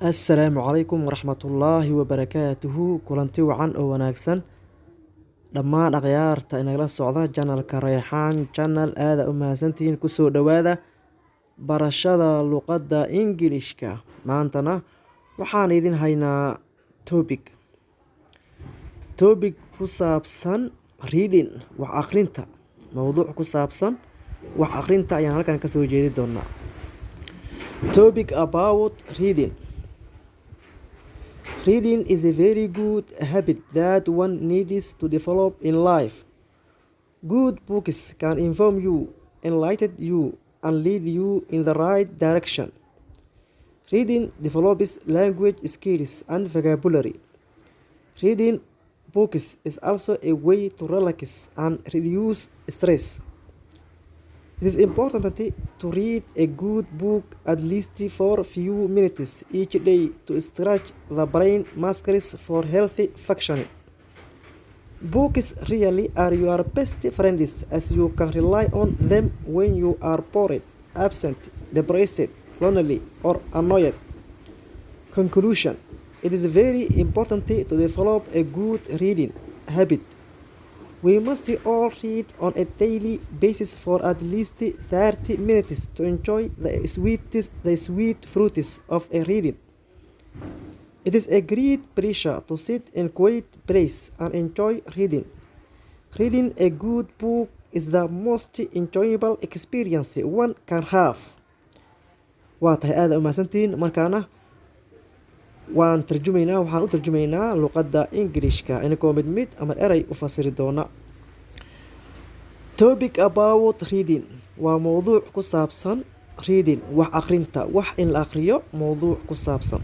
Assalaamu calaykum waraxmatullaahi wabarakaatuhu. Kulanti wacan oo wanaagsan dhammaan akhyaarta inagala socda channelka Rayxaan Channel, aada u mahadsantihiin. Kusoo dhowaada barashada luqadda Ingilishka. Maantana waxaan idin haynaa topic ku saabsan reading, wax akhrinta. Mowduuc ku saabsan wax akhrinta ayaan halkan kasoo jeedi doonaa. Topic about reading. Reading is a very good habit that one needs to develop in life. Good books can inform you, enlighten you, and lead you in the right direction. Reading develops language skills and vocabulary. Reading books is also a way to relax and reduce stress. It is important to read a good book at least for a few minutes each day to stretch the brain muscles for healthy functioning. Books really are your best friends, as you can rely on them when you are bored, absent, depressed, lonely, or annoyed. Conclusion: It is very important to develop a good reading habit. We must all read on a daily basis for at least 30 minutes to enjoy the sweet fruits of a reading. It is a great pleasure to sit in quiet place and enjoy reading. Reading a good book is the most enjoyable experience one can have. Waa tahay, aada u mahadsantihiin. Markaana waan tarjumaynaa, waxaan u tarjumaynaa luqadda Ingilishka inagoo mid mid ama erey u fasiri doona. Topic about reading waa mowduuc ku saabsan reading, wax akhrinta, wax in la akhriyo mowduuc ku saabsan.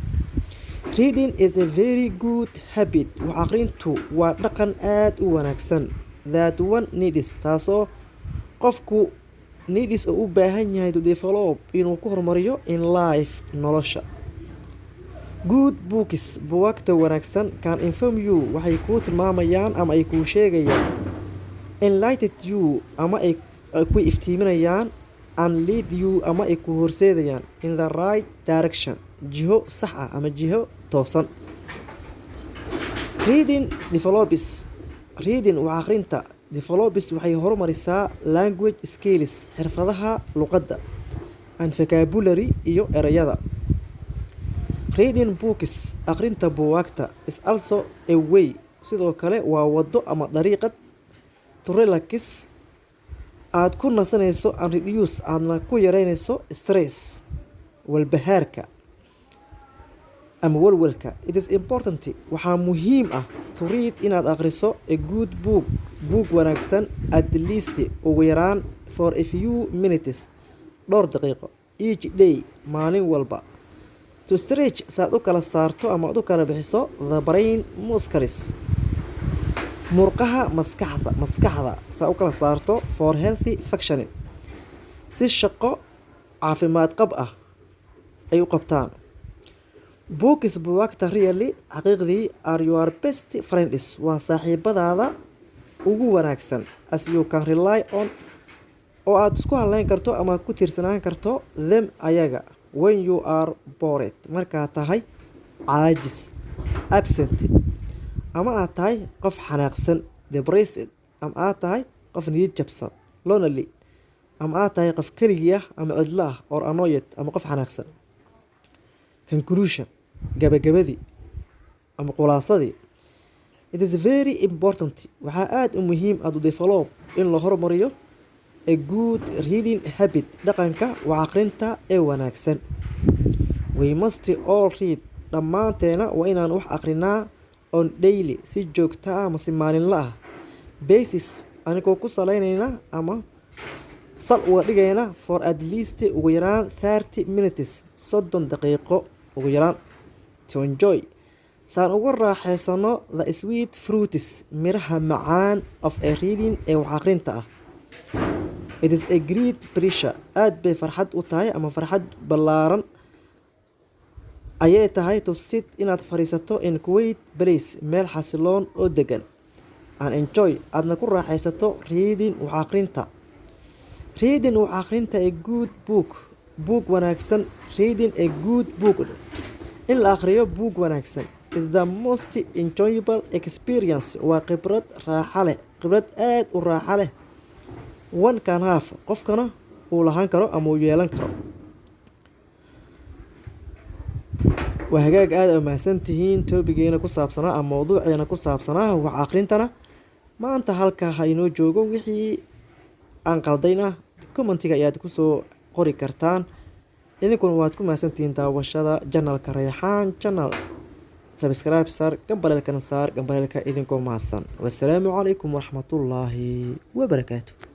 Reading is a very good habit, wax akhrintu waa dhaqan aad u wanaagsan, that one needs, taasoo qofku, needs, oo u baahan yahay, to develop, inuu ku horumariyo, in life, nolosha. Good books, buugaagta wanaagsan, can inform you, waxay kuu tilmaamayaan ama ay kuu sheegayaan, enlighten you, ama ay ku iftiiminayaan, and lead you, ama ay ku horseedayaan, in the right direction, jiho sax ah ama jiho toosan. Reading develops, reading, wax akhrinta, develops, waxay horumarisaa, language skills, xirfadaha luqadda, and vocabulary, iyo ereyada. Reading books, akhrinta buugaagta, is also a way, sidoo kale waa wado ama dariiqad, to relax, aad ku nasanayso, and reduce, aadna ku yareynayso, stress, walbahaarka ama walwalka. It is important, waxaa muhiim ah, to read, inaad akhriso, a good book, buug wanaagsan, at least, ugu yaraan, for a few minutes, dhowr daqiiqo, each day, maalin walba, to stretch, saad u kala saarto ama aad u kala bixiso, the brain muscles, murqaha maskaxda saa u kala saarto, for healthy functioning, si shaqo caafimaad qab ah ay u qabtaan. Books, buugaagta, really, xaqiiqdii, are your best friends, waa saaxiibadaada ugu wanaagsan, as you can rely on, oo aad isku haleyn karto ama ku tiirsanaan karto, them, ayaga, when you are bored, markaad tahay caajis, absent, ama aad tahay qof xanaaqsan, depressed, ama aad tahay qof niyad jabsan, lonely, ama aad tahay qof keligii ah ama cidlo ah, or annoyed, ama qof xanaaqsan. Conclusion, gabagabadii ama khulaasadii. It is very important, waxaa aada u muhiim ah, to develop, in la horumariyo, a good reading habit, dhaqanka wax akhrinta ee wanaagsan. We must all read, dhammaanteena waa inaan wax akhrinaa, on daily, si joogto ah ama si maalinle ah, basis, anigoo ku saleynayna ama sal uga dhigayna, for at least, ugu yaraan, 30 minutes, 30 daqiiqo ugu yaraan, to enjoy, saan uga raaxaysano, the sweet fruits, miraha macaan, of a reading, ee wax akhrinta ah. It is a great pleasure, aad bay farxad u tahay ama farxad ballaaran ayay tahay, to sit, inaad fadhiisato, in quiet place, meel xasiloon oo degan, and enjoy, aadna ku raaxaysato, reading, wax akhrinta. Reading, wax akhrinta, a good book, buug wanaagsan. Reading a good book In la akhriyo buug wanaagsan is the most enjoyable experience, waa khibrad raaxa leh, khibrad aad u raaxa leh, one can have, qofkana uu lahaan karo ama uu yeelan karo. Waa hagaag, aada u mahadsantihiin. Topic-geena ku saabsanaa ama mawduuceena ku saabsanaa wax akhrintana maanta halkaa ha inoo joogo. Wixii aan qaldayna comment-iga ayaad kusoo qori kartaan. Idinkuna waad ku mahadsantihiin daawashada channel-ka Rayxaan Channel. Subscribe saar, gambaleelkana saar gambaleelka, idinkoo mahadsan. Wasalaamu calaykum waraxmatullaahi wabarakaatu.